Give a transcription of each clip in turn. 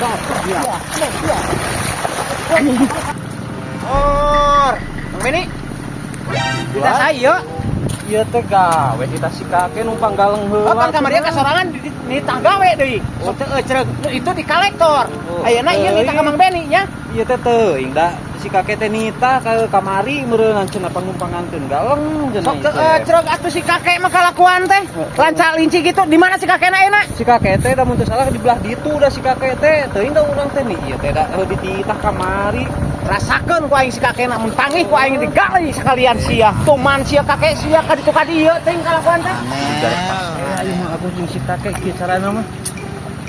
Iya. Or, Bang Beni. Kita saya. Ieu teh gawe kita si kakek numpang galeng heula. Oh, kan kamari ka sorangan di tangga we deui. Sok teu ecreg. Nu itu di kolektor. Oh, Ayeuna ieu nitah ka Mang Beni nya. Ieu teh teuing da si kakek teh nitah ka kamari meureun cenah panumpang nganteun galeng cenah. Sok teu ecreg atuh si kakek mah kalakuan teh. Lanca linci gitu. Di mana si kakekna ayeuna? Si kakek teh da mun teu salah di belah ditu da si kakek teh. Teuing da urang teh nih ieu teh da dititah kamari. Rasakeun ku aing si kakekna mun panggih ku aing digali sekalian sia. Tuman sia kakek sia ka ditu ka dieu teuing kalakuan teh. Ayo mah aku jeung si kakek kieu carana mah.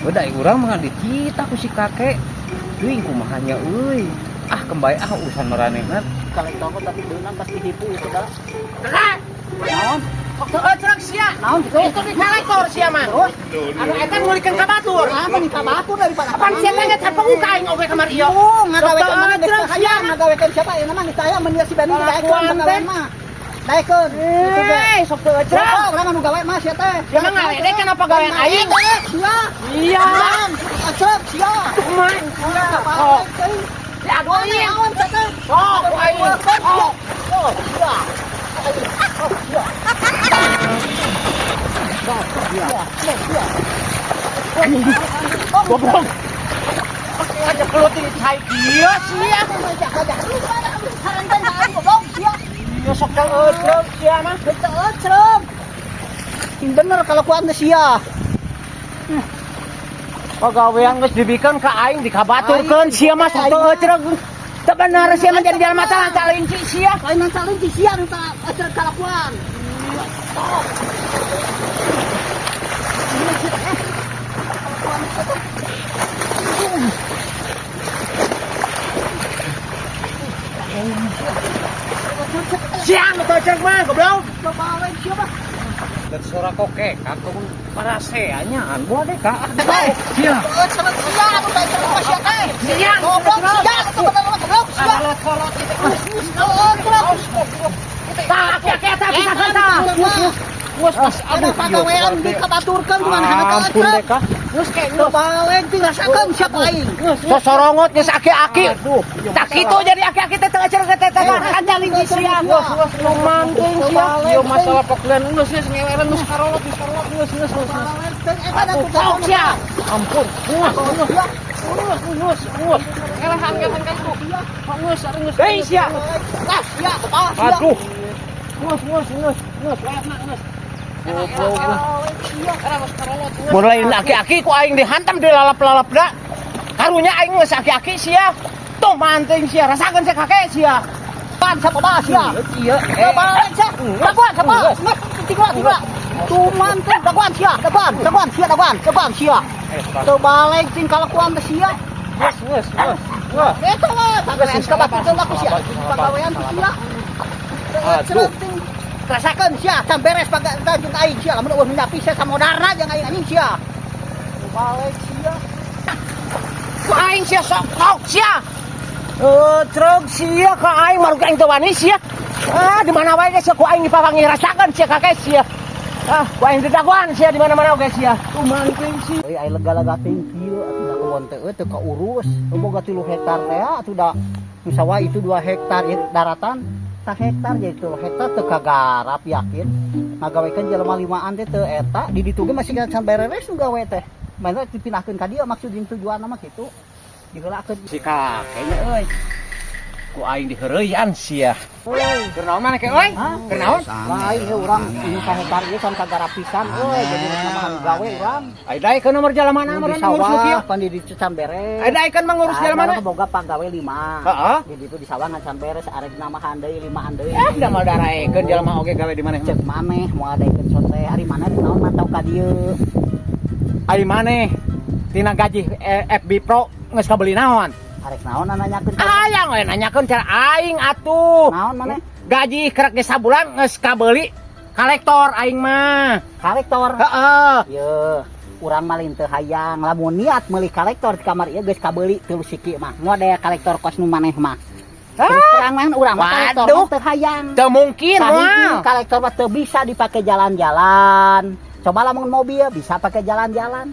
Udah urang mah dititah ku si kakek. Teuing kumaha nya euy. Ah kembali ah urusan maranehna. Kolektor mah tapi beunang pasti hipu itu dah. Kakek. Naon? Sok teu ecreg sia. Naon gitu? Itu di kolektor sia mah. Anu eta ngulikeun ka batur. Ah, mending ka batur daripada Apaan sia teh geus capeung ka aing oge kamari ieu. Oh, ngagawekeun mana geus Sok teu hayang, ngagawekeun siapa ieu mah geus hayang mun si Beni daekeun Kalakuan teh. pagawean mah. Daekeun. Itu ge. Eh, sok teu ecreg. Coba urang anu gawe mah sia teh. Ya mah ngaledek kenapa pagawean aing? Sia. Iya. Acep sia. Kumaha? Oh. Ya aduh aing. Naon sia teh? Sok ku aing. Sok. Oh, sia. Oh, sia. Sia. Sia. Goblok. Aja kelut ini cai kieu sia. Iya sok teu ecreg sia mah. Bener kalau kuat sia. Pagawean geus dibikeun ka aing dikabaturkeun sia mah sok teu ecreg. Teu bener sia mah jadi jelema teh lanca linci sia. Lain nanti linci sia nu teu ecreg kalakuan. Sia nu teu ecreg mah goblok. Coba we sia mah. Dan suara kokek atau parasea nyaan buah deh kak. Sia. Ecreg sia anu teu ecreg mah sia teh. Sia. Goblok sia atuh bener mah goblok sia. Kolot-kolot itu. Ecreg. Tah, aki-aki eta bisa tah. Geus pas Ada pagawean dikabaturkeun kumaha teu Ampun deh ecreg. kak. Geus ke Teu balik teh rasakeun sia ku aing. Sosorongot geus aki-aki. Aduh. Tak kitu jadi aki-aki teh teu ecreg teh teh kan linci sia. Luman teuing sia. Ieu masalah paklian geus geus ngeweran geus karolot geus karolot geus geus geus. Eta da Sok sia. Ampun. Geus geus geus geus geus. Elehan elehan ka itu. Geus geus. Deui sia. Lah sia bapak sia. Aduh. Geus geus geus geus wayahna geus. Goblok. Mun lain aki-aki ku aing dihantam dilalap-lalap da. Karunya aing geus aki-aki sia. Tuh manting sia, rasakeun sia kakek sia. Pan siapa bah sia. Iya. Teu balik sia. Daguan siapa? Tiga tiga. Tuman teh daguan sia, daguan, daguan sia, daguan, daguan sia. Teu balik cing kalakuan teh sia. Geus geus geus. Geus. Eta lah, pagawean kabaturkeun aku sia. Pagawean teh sia. Aduh. Rasakeun sia, can beres pagawean jeung aing sia. Lamun eueuh nyapi sia samodarna jeung aing anjing sia. Teu balik sia. Ku aing sia sok sok sia. Truk sia ka aing maruk aing teu wani sia. Ah, di mana wae ge sia ku aing dipapangi rasakeun sia kakek sia. Ah, ku aing didaguan sia di mana-mana oge sia. Tuman teuing sia. Euy ai lega-lega teuing kieu atuh da kebon teh euy teu kaurus. Boga 3 hektar teh atuh da nu sawah itu 2 hektar ieu daratan sa hektar jadi 3 hektar teu kagarap yakin. Ngagawekeun jelema limaan teh teu eta di ditu ge masih can bereres nu gawe teh. Mana dipindahkeun ka dieu maksud jeung tujuanna mah kitu. Diheulakeun Si kakeknya euy. Ku aing diheureuyan sia. euy. Keur naon maneh ke euy? Hah? Keur naon? Lain heuh urang ini sa hektar ieu can kagarap pisan euy jadi rek nambahan gawe urang. Ai daekeun nomor jalamana Nu di meureun ngurus nu kieu. sawah pan di ditu can beres. Ai daekeun mah ngurus jalamana. Urang boga pagawe 5. Heeh. Di ditu di sawah ngan can beres arek nambahan deui 5an deui. Eh, da mal daraekeun jelema oge gawe di maneh. Cek maneh moal daekeun sote ari maneh naon mantau ka dieu. Ai maneh tina gaji FB Pro geus kabeli naon? Arek naon nanyakeun ka Hayang we nanyakeun cara aing atuh. naon maneh? Gaji kerek ge sabulan geus kabeli kolektor aing mah. Kolektor. Heeh. Ye, urang mah lain teu hayang lamun niat meuli kolektor di kamar ieu geus kabeuli tilu siki mah. Model kolektor kos nu maneh mah. Terus terang mah urang mah kolektor Waduh. mah teu hayang. Teu mungkin Kahiji moal. kolektor mah teu bisa dipake jalan-jalan. Coba lamun mobil bisa pakai jalan-jalan.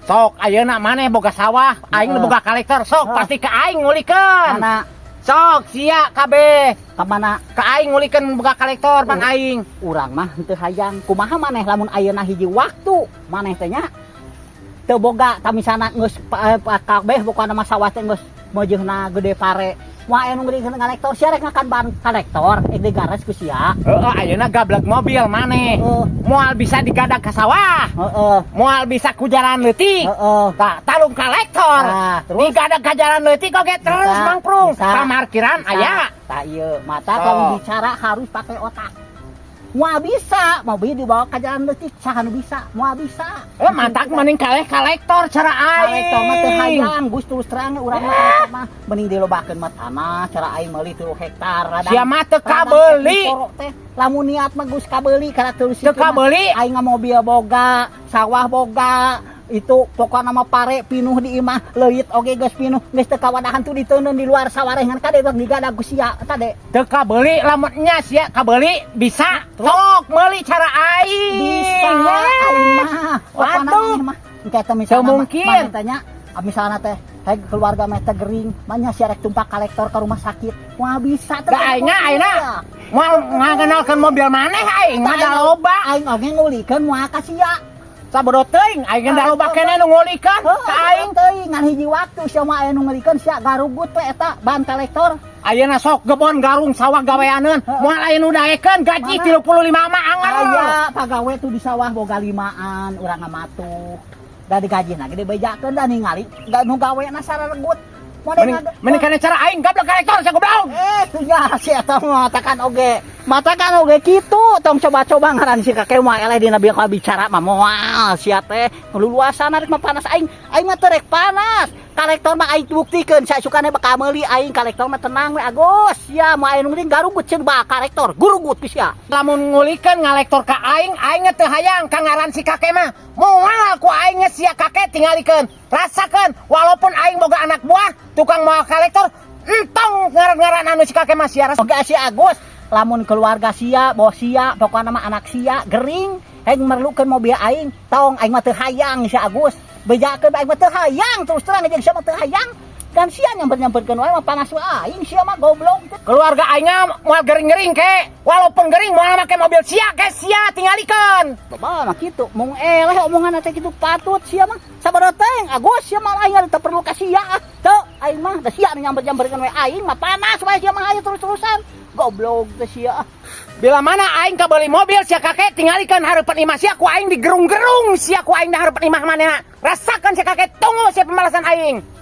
Sok ayeuna maneh boga sawah, aing nu boga kolektor, sok pasti ke aing ngulikeun. Mana? Sok sia kabeh. Ka mana? Ka aing ngulikeun boga kolektor pan aing. Urang mah henteu hayang. Kumaha maneh lamun ayeuna hiji waktu maneh teh nya teu boga tamisana geus kabeh pokona mah sawah teh geus meujeuhna gede pare. Moal aya nu ngulikeun kolektor, sia rek ngakan ban kolektor ek digares ku sia. Heeh, ayeuna gablek mobil maneh. Moal bisa digadag ka sawah. Moal bisa ku jalan leutik. Tah, talung kolektor. Nah, terus? Digadag ka jalan leutik oge terus Bisa, mangprung. bisa. Pamarkiran Bisa. aya. Tah ieu, mata kalau bicara harus pakai otak. Moal bisa, mobil dibawa ke jalan leutik, saha nu bisa? Moal bisa. Eh, matak mending kaleh kolektor cara aing. Kolektor mah teu hayang, Gus, terus terang urang mah kolektor mah mending dilobakeun mah tanah, cara aing meuli 3 hektar radang. Sia mah teu Radang kabeuli. teh teh. Lamun niat mah geus kabeuli kana terus. Teu kabeuli. Aing mah mobil boga, sawah boga, itu pokokna mah pare pinuh di imah, leuit oge geus pinuh, geus teu kawadahan tuh diteundeun di luar sawah ngan kade bang digadag ku sia kade. Teu kabeuli lamun nya sia kabeuli bisa. Sok meuli cara aing. Bisa aing mah. Pokokna Waduh. maneh mah engke teh misalna Teu mungkin. Maneh teh nya, ah, misalna teh heg keluarga meh teh gering, mah sia rek tumpak kolektor ke rumah sakit. Moal bisa teh. Da aing ayeuna moal ngakenalkeun mobil maneh aing mah da loba. Aing oge ngulikeun moal ka sia. Sabodo teuing aing da loba keneh nu ngulikeun ka aing. Teuing ngan hiji waktu sia mah aya nu ngulikeun sia garugut we eta ban kolektor. Ayeuna sok gebon garung sawah gaweaneun, moal aya nu daekeun gaji Mana? 35 mah anger. Aya pagawe tuh di sawah boga limaan urang ngamatuh. Da digajina gede bejakeun da ningali da nu gawena sararegut. Model Mending mending kana cara aing gablek kolektor sia goblok. Eh, tuh ya si eta mah matakan oge. Matakan oge kitu, tong coba-coba ngaran si kakek mah eleh dina bieu bicara mah moal sia teh. Luluasan rek mah panas aing, aing mah teu rek panas. Kolektor mah aing buktikeun sasukane bakal meuli aing kolektor mah tenang we Agus. Sia mah aya nu ngeuring garugut ceuk ba kolektor, gurugut ku sia. Lamun ngulikeun ngalektor ka aing, aing teu hayang ka ngaran si kakek mah. Moal ku aing sia kakek tingalikeun. Rasakeun walaupun aing boga anak buah tukang moal kolektor, entong ngaran-ngaran anu si kakek mah sia. Oge si Agus, lamun keluarga sia, bos sia, pokokna mah anak sia gering, aing merlukeun mobil aing, tong aing mah teu hayang si Agus. Bejakeun aing mah teu hayang, terus terang jeung sia mah teu hayang. Dan sia nyamper-nyamperkeun wae mah panas wae aing sia mah goblok. Keluarga aing moal gering-gering ke. Walaupun gering moal make mobil sia ke sia tingalikeun. Bapak mah kitu, mung eleh omongan teh kitu patut sia mah. Sabaraha teuing Agus sia mah aing teu perlu ka sia ah. Teu aing mah da sia nu nyamper-nyamperkeun wae aing mah panas wae sia mah ayo terus-terusan. Goblok teh sia ah. Bila mana aing kabeli mobil sia kakek tingalikeun hareupeun imah sia ku aing digerung-gerung sia ku aing di hareupeun imah manehna. Rasakan sia kakek, tunggu sia pembalasan aing.